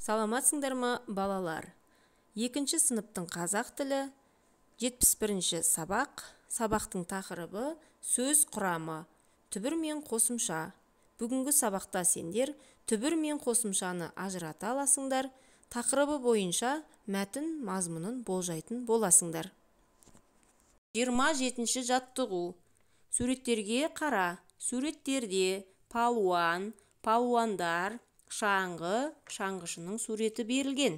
Саламатсыңдар ма, балалар? Екінші сыныптың қазақ тілі, 71-ші сабақ. Сабақтың тақырыбы: сөз құрамы, түбір мен қосымша. Бүгінгі сабақта сендер түбір мен қосымшаны ажырата аласыңдар, тақырыбы бойынша мәтін мазмұнын болжайтын боласыңдар. 27-ші жаттығу. Суреттерге қара. Суреттерде палуан, палуандар, шаңғы, шаңғышының суреті берілген.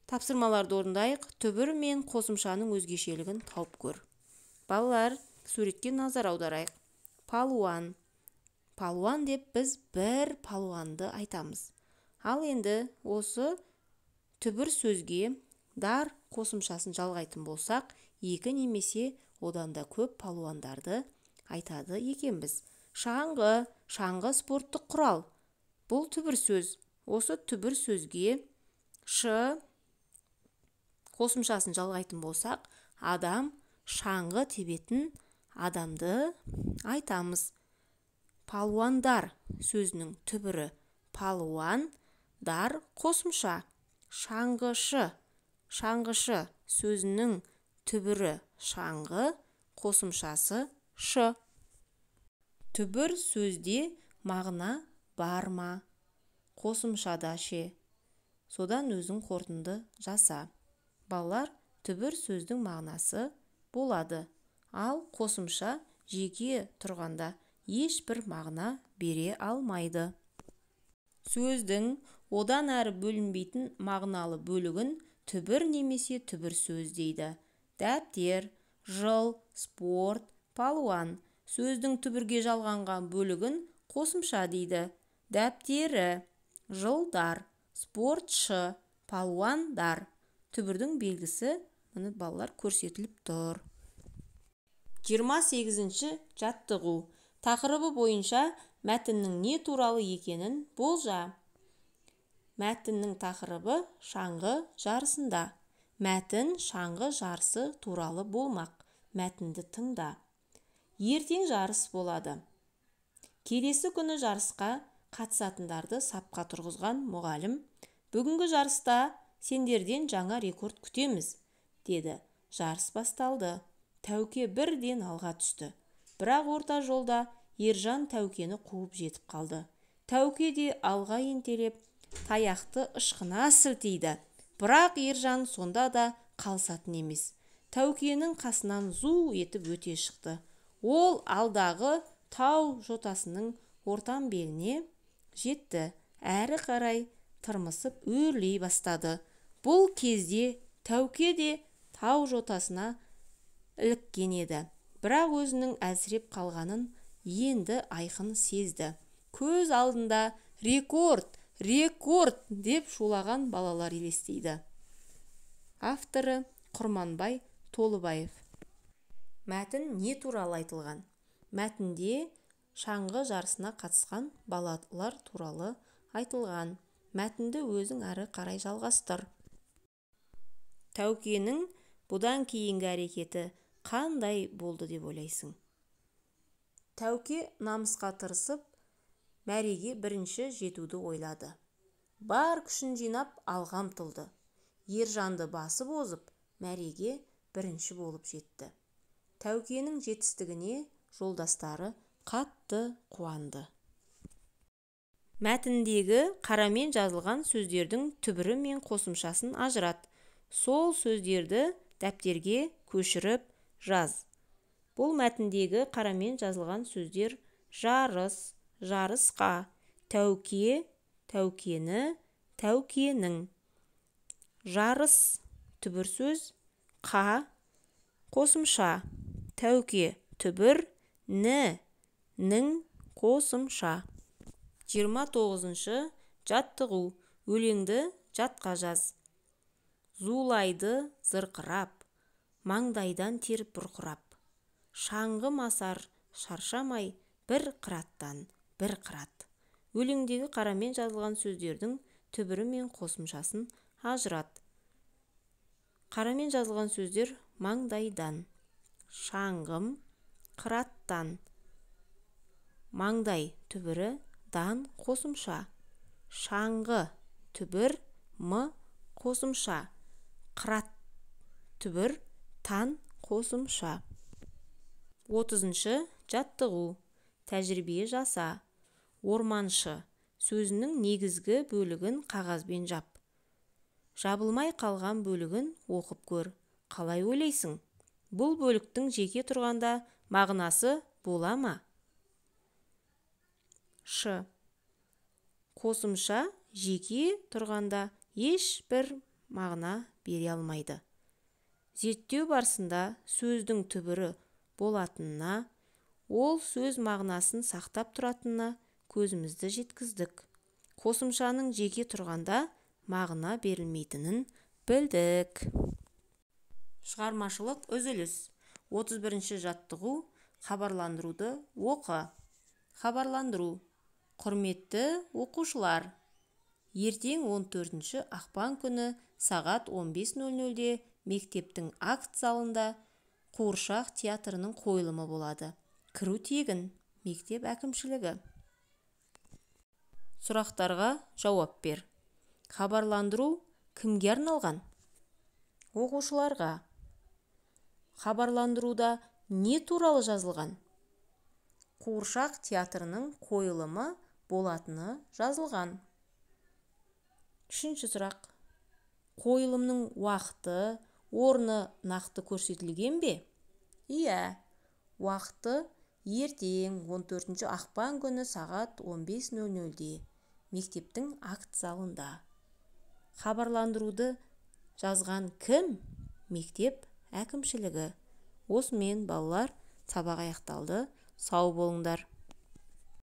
Тапсырмаларды орындайық. Түбір мен қосымшаның өзгешелігін тауып көр. Балалар, суретке назар аударайық. Палуан. Палуан деп біз бір палуанды айтамыз. Ал енді осы түбір сөзге дар қосымшасын жалғайтын болсақ, екі немесе одан да көп палуандарды айтады екенбіз. Шаңғы, шаңғы спорттық құрал. Бұл түбір сөз. Осы түбір сөзге ш қосымшасын жалғайтын болсақ, адам, шаңғы тебетін адамды айтамыз. Палуандар сөзінің түбірі палуан, дар қосымша. Шаңғышы, шаңғышы сөзінің түбірі шаңғы, қосымшасы шы. Түбір сөзде мағына бар ма? Қосымшада ше? Содан өзің қорытынды жаса. Балалар, түбір сөздің мағынасы болады, ал қосымша жеке тұрғанда ешбір мағына бере алмайды. Сөздің одан әрі бөлінбейтін мағыналы бөлігін түбір немесе түбір сөз дейді. Дәптер, жыл, спорт, палуан. Сөздің түбірге жалғанған бөлігін қосымша дейді. Дәптері, жылдар, спортшы, палуандар. Түбірдің белгісі міне, балалар, көрсетіліп тұр. 28-ші жаттығу. Тақырыбы бойынша мәтіннің не туралы екенін болжа. Мәтіннің тақырыбы шаңғы жарысында. Мәтін шаңғы жарысы туралы болмақ. Мәтінді тыңда. Ертең жарыс болады. Келесі күні жарысқа қатысатындарды сапқа тұрғызған мұғалім: «Бүгінгі жарыста сендерден жаңа рекорд күтеміз», – деді. Жарыс басталды. Тәуке бірден алға түсті. Бірақ орта жолда Ержан Тәукені қуып жетіп қалды. Тәуке де алға ентелеп, таяқты ышқына сілтейді. Бірақ Ержан сонда да қалысатын емес. Тәукенің қасынан зу етіп өте шықты. Ол алдағы тау жотасының ортан беліне жетті. Әрі қарай тырмысып өрлей бастады. Бұл кезде Тәуке де тау жотасына іліккен еді. Бірақ өзінің әлсіреп қалғанын енді айқын сезді. Көз алдында «Рекорд! Рекорд!» деп шулаған балалар елестейді. Авторы Құрманбай Толыбаев. Мәтін не туралы айтылған? Мәтінде шаңғы жарысына қатысқан балалар туралы айтылған. Мәтінді өзің әрі қарай жалғастыр. Тәукенің бұдан кейінгі әрекеті қандай болды деп ойлайсың? Тәуке намысқа тырысып, мәреге бірінші жетуді ойлады. Бар күшін жинап, алға ұмтылды. Ержанды басып озып, мәреге бірінші болып жетті. Тәукенің жетістігіне жолдастары қатты қуанды. Мәтіндегі қарамен жазылған сөздердің түбірі мен қосымшасын ажырат. Сол сөздерді дәптерге көшіріп жаз. Бұл мәтіндегі қарамен жазылған сөздер: жарыс, жарысқа, тәуке, тәукені, тәукенің. Жарыс түбір сөз, қа қосымша, тәуке түбір, ні, нің қосымша. 29-шы жаттығу. Өлеңді жатқа жаз. Зулайды зырқырап, маңдайдан тер бұрқырап, шаңғы масар шаршамай, бір қыраттан бір қырат. Өлеңдегі қарамен жазылған сөздердің түбірі мен қосымшасын ажырат. Қарамен жазылған сөздер: маңдайдан, шаңғым, қыраттан. Маңдай түбірі, дан қосымша, шаңғы. түбір, м қосымша. Қырат түбір, тан қосымша. 30-шы жаттығу. Тәжірибе жаса. Орманшы сөзінің негізгі бөлігін қағазбен жап. Жабылмай қалған бөлігін оқып көр. Қалай ойлайсың? Бұл бөліктің жеке тұрғанда мағынасы бола ма? Ш. Қосымша жеке тұрғанда ешбір мағына бере алмайды. Зерттеу барысында сөздің түбірі болатынына, ол сөз мағынасын сақтап тұратынына көзімізді жеткіздік. Қосымшаның жеке тұрғанда мағына берілмейтінін білдік. Шығармашылық үзіліс. 31-ші жаттығу. Хабарландыруды оқы. Хабарландыру. Құрметті оқушылар, ертең 14 ақпан күні сағат 15:00-де мектептің акт залында қуыршақ театрының қойылымы болады. Кіру тегін. Мектеп әкімшілігі. Сұрақтарға жауап бер. Хабарландыру кімге арналған? Оқушыларға. Хабарландыруда не туралы жазылған? Қуыршақ театрының қойылымы болатыны жазылған. Үшінші сұрақ. Қойылымның уақыты, орны нақты көрсетілген бе? Иә. Уақыты ертең 14 ақпан күні сағат 15:00-де мектептің акт залында. Хабарландыруды жазған кім? Мектеп әкімшілігі. Осымен, балалар, сабақ аяқталды. Сау болыңдар.